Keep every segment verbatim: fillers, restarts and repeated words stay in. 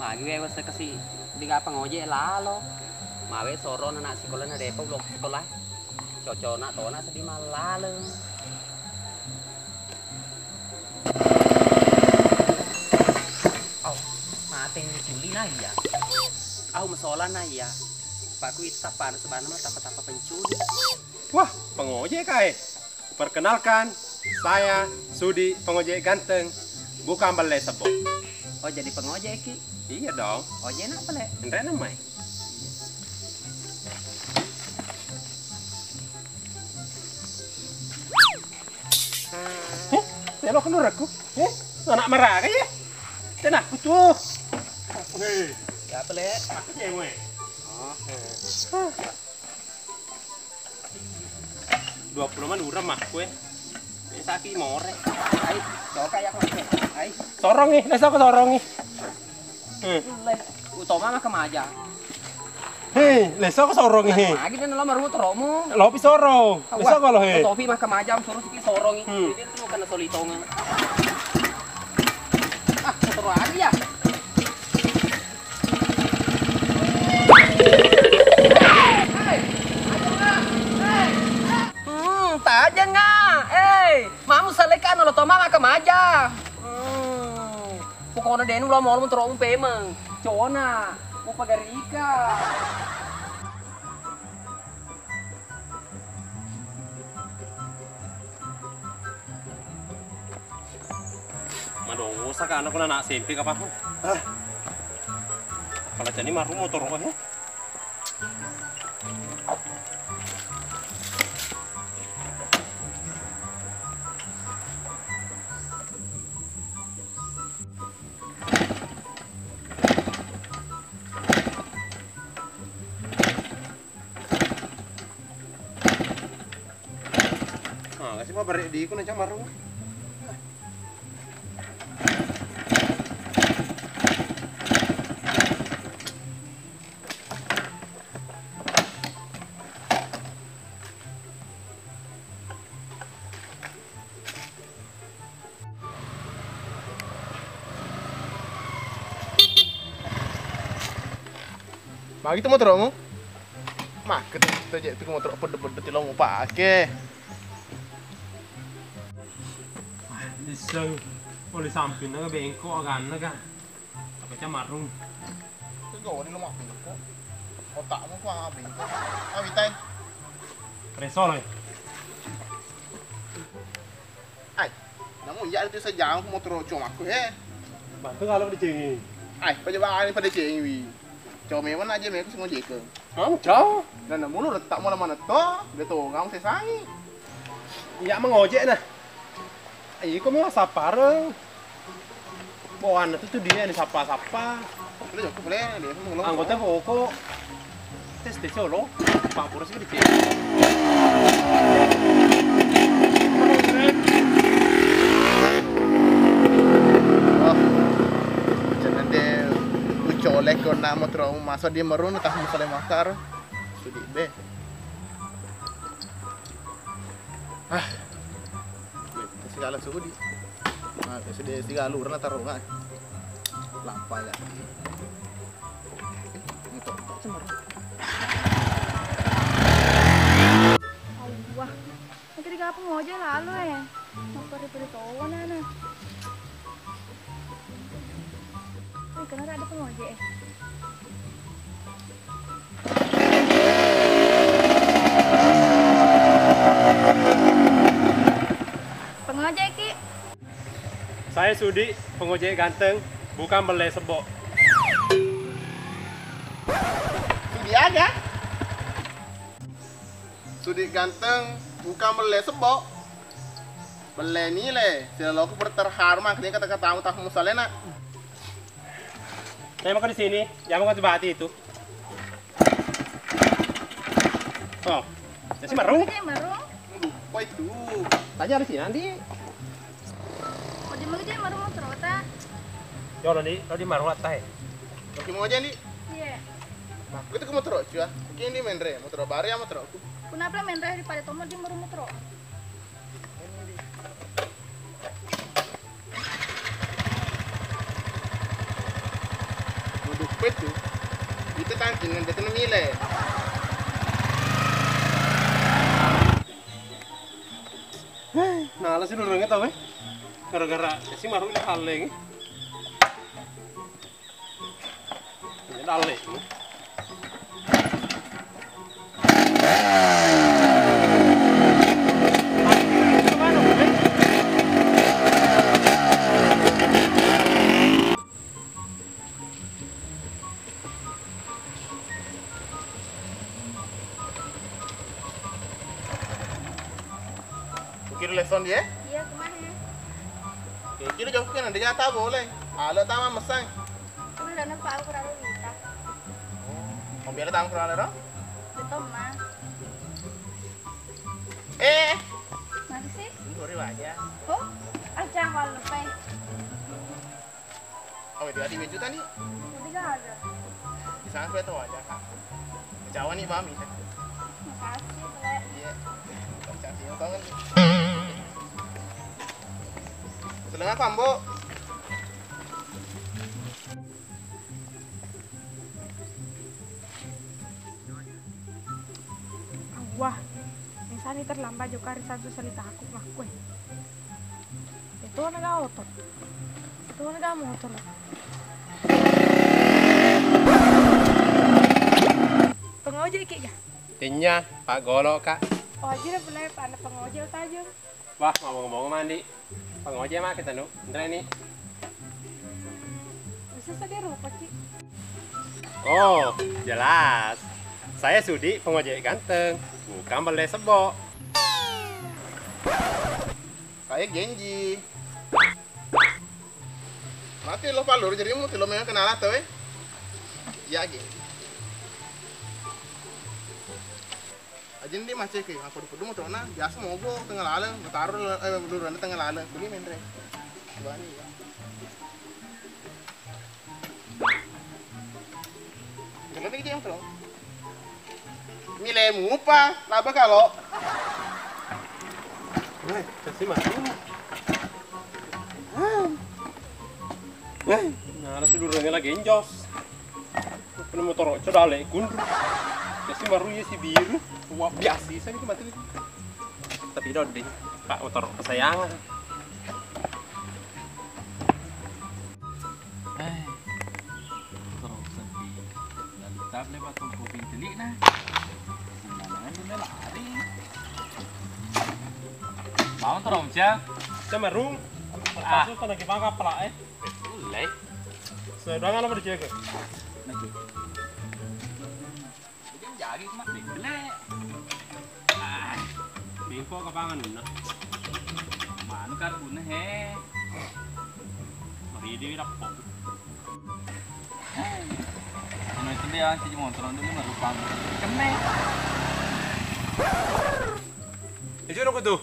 Agi we wesse kasi diga pangoje lalo. Mawe soro anak sekolah na depa ulok sekolah. Cocona tona sedih malaleng. Au, mateng culi na iya. Au, masola na iya. Paku ita pana sebana mah tapa-tapa penculi. Wah, pengoje kae. Perkenalkan, saya Sudi, pengojek ganteng, bukan belle sebbo. Oh, jadi pengojek ki? Iya dong. Ojek nak pale? Enrek namai. Heh, telo kenur aku. Heh, anak marah ya? Tenang, aku tuh. Hei, ya pale? Aku cewek. Oh, heh. Dua puluh man urang makku e. Ini saki more. Ai, coka ya kok. Ai. Sorongi, leso ko sorongi. Hmm. Le, utama mah kemaja. Hei, leso ko sorongi he. Lagi dan lo maru toromu. Lo pi sorong. Leso ko lo he. Topi mah kemaja suruh siki sorongi. Hmm. Ini tuh kena solitongan. Ah, kotor lagi ya. Hmm, tajeng nga. Eh, mamu saleka no lo toma maka maja. Hmm, pokoknya denu lo mau toro umpemeng. Cona, mau pagarika. Madosa ka anakku na nak sempe kapang. Ah. Kalau jadi maru motor ko he. Ah, kasi pa bare di ko na camarung. Magi tu motoromu? Maket tu je tu motoro pedde-pedde ti lo mupake. Disseng oli sampinna ka bengko aganna ka. Apa camarung. Kegawani lo mabbengko. Otakmu ku mabbengko. Awitai. Resolo. Ai, namu iya tu sejam ku motoro comakku he. Bantu kalau dicengi. Ai, pajabani pada cengi wi. Cuma memang aja mereka semua jeke. Mau cau. Dan namu lu retak mula mana to, dia to ngam sesangi. Iya mengojek nah. Iko mi massapareng. Bawaanna tu, tu dia ni sappa-sappa. Anggota poko. Tes tes solo. Pak Boros gede cek. Oh. Jangan deh. Ucolek ko namo terus masa dia merun tak masalah makar. Sudi be. Ah. Segala sudi. Nah, sudah segala urang taruh nggak? Lapar ya. Untuk cemar. Allah. Nanti di kampung aja lalu eh. Mau pergi-pergi tahu mana? Wih, kenapa ada pengojek eh? Pengojek ki. Saya Sudi, pengojek ganteng, bukan belle sebbo. Sudi aja. Sudi ganteng, bukan belle sebbo. Belle nile, silaloku berterharu makanya kata-katamu tak musalena. Saya makan di sini, jangan makan bati itu. Oh, jadi marung. Oke, marung. Lupa itu. Tanya di sini nanti. Oh, di mana dia marung motor ta? Yo, nanti, nanti marung atas. Oke, mau aja nih. Iya. Nah, itu ke motor cua. Oke, ini main re, motor baru ya motor aku. Kenapa main re di pada tomo di marung motor? Ini di. Nang jatuh mile. Hei, nala si lurengnya tau, eh. Gara-gara si maru ile halle, eh. Dalle. Kira lesson dia? Iya, kemana? Oke, kira jauh kan, ada jatah boleh. Ada taman mesang. Udah, udah nampak aku raro kita. Oh, mobil ada taman kurang ada. Betul, Mas. Eh, Mari sih. Ini baru aja. Kok? Aja aku lupa. Oh, itu tadi juta nih. Tadi gak ada. Di sana aku tahu aja, Kak. Jawa nih, Bami. Makasih, Bre. Iya. Baca sih, tau kan? Seneng apa, Mbok? Wah, misalnya terlambat juga hari Sabtu salita aku ngaku. Itu naga oto. Itu naga motor. Pengojek ki ga? Tinya, Pak Golo, Kak. Oh, aja boleh, Pak, anak pengojek tajam. Wah, ngomong-ngomong, Mandi. Pangojek maki tanu, nreni. Bisa saja rupa ki. Oh, jelas. Saya Sudi, pengojek ganteng, bukan belle sebbo. Saya Genji. Mati lo palur, jadi mau tilo memang kenal atau, eh? Iya, Genji. Aja ndi macet ke, apa dipedung motorna, biasa mogok tengah laleng, bertaruh, eh, lurana tengah laleng, kuli menre. Bani ya. Kalau ini yang terus. Mile mupa, laba kalau. Weh, kasih mah. Weh, nah, ada sudurnya lagi enjos. Penu motoro codale kunru. Kasi maru iya si biru. Wa biasa saya itu mati. Tapi dodde, Pak, motoro kesayangan. Eh, motoro sedih. Lalu tab le batu kopi telik nah. Gimana kan dia lari? Mau terus ya? Saya marung. Ah. Langsung kena gimana pala eh? Ulai. Sedang apa dijaga? Lagi. Jadi jagi cuma bengkelek. Ah, bengkok kapangan nuna. Mana karbunnya he? Mari di rapok. Anu itu dia si motor dulu merupang. Kene. Itu aku tuh.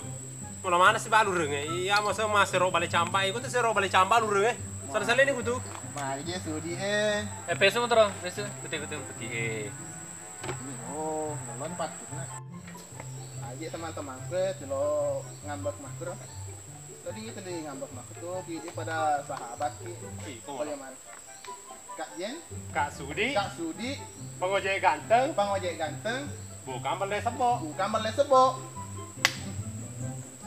Mana mana si balureng eh? Iya, masa mas sero bale campa, ikut sero bale campa lureng eh. Sana sana ini kutu. Mari dia Sudi eh. Eh, pesu motor, pesu. Betul betul betul eh. Ini, oh, ngelon patutnya. Aja teman-teman ke, lo ngambek masker. Tadi kita di ngambek masker tuh, dia pada sahabat ki. Ih, kok malah? Bagaimana? Kak Jen, Kak Sudi, Kak Sudi, pengojek ganteng, pengojek ganteng, bukan belle sebbo. Bukan belle sebbo.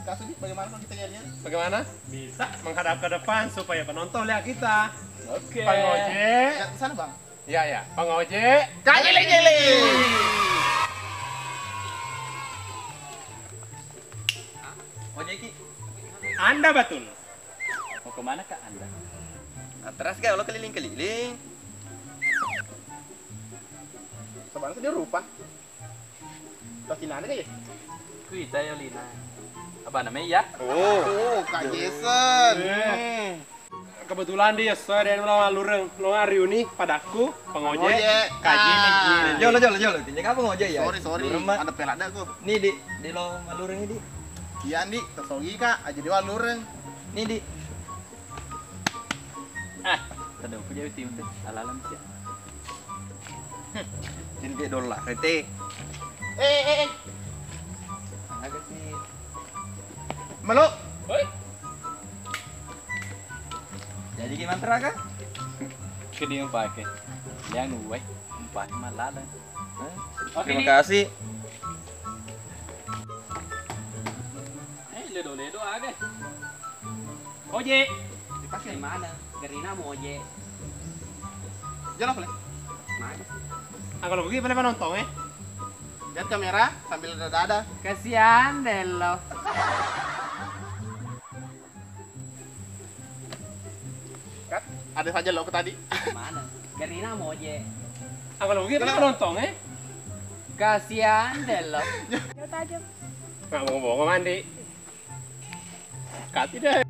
Kak Sudi, bagaimana kalau kita lihat-lihat? Bagaimana? Bisa menghadap ke depan supaya penonton lihat kita. Oke. Pengojek. Ya, ke sana, Bang. Iya, iya. Pengojek. Kak Jele-jele. Ojek ki. Anda betul. Mau kemana kak anda? Nah, terus kayak lo keliling-keliling. Sebenarnya dia rupa. Terus di mana ya? Kuita ya Lina. Apa namanya ya? Oh, oh, Kak Jason. Hmm. Kebetulan dia sesuai dengan lo lureng, lo ngariuni padaku pengojek. Pengojek. Kaji nih. Ah. Jolo jolo jolo. Tinjak apa pengojek ya? Sorry sorry. Lureng, Mak. Ada pelada kok. Nih di di lo malureng ini di. Iya, Ndi, tersogi, Kak. Aja dia lureng. Nih, Ndi. Ah, tadi aku jadi tim tuh, alalan sih. Jadi dia dolar, rete. Eh, eh, eh. Agak sih. Melo. Woi. Jadi gimana teraga? Keding pakai. Yang nuwai. Paling malala. Eh? Oke, terima kasih. Eh, ledo-ledo aga. Oje. Dipakai mana? Gerina mau oje. Jalan, boleh? Mana? Ah, kalau begitu boleh menonton, eh? Lihat kamera sambil dada-dada. Kasihan deh lo. Kat, ada saja lo tadi. Mana? Gerina mau oje. Ah, kalau begitu boleh menonton, eh? Kasihan deh lo. Jauh tajam. Nggak mau ngomong, mandi. Kat, tidak.